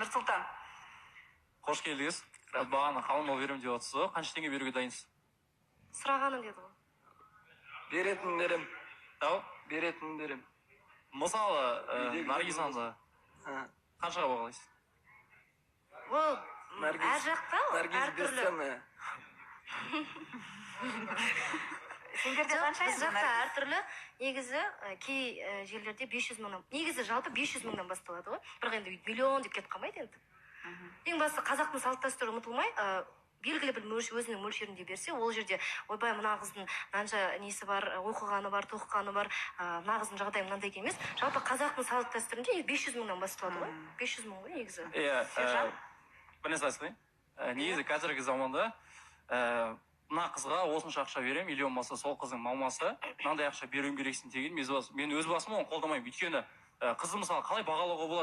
Нұрсұлтан. Қош келдіңіз. Бағана қалың мал беремін деп отырсыз ғой, қанша теңге беруге дайынсыз? Сұрағаным деді ғой. Беретін берем. Ау? Беретін берем. Мысалы, Үйдегі Наргиз ханымды қаншаға бағалайсыз? Ол Наргиз. әр жақта Наргиз әртүрлі. бесценная. Сендерде Жоқ, қанша біз енді, жақта Наргиз? әртүрлі негізі, кей жерлерде 500 мыңнан, негізі жалпы 500 мыңнан басталады ғой, бірақ енді миллион деп кетіп қалмайды енді. Ең бастысы, қазақтың салт дәстүрі ұмытылмай, белгілі бір өзінің мөлшерінде берсе, ол жерде ойбай, мына қыздың мынанша несі бар, оқығаны бар, тоқығаны бар, мына қыздың жағдайы мынандай екен емес. Жалпы қазақтың салт дәстүрінде 500 мыңнан басталады ғой, 500 мың ғой негізі. Иә. Сержан? Бір нәрсе айтайын. Негізі қазіргі заманда мына қызға осынша ақша беремін, или болмаса сол қыздың мамасы мынандай ақша беруің керексің деген, мен өз басым оны қолдамаймын, өйткені қызды, мысалы, қалай бағалауға болады?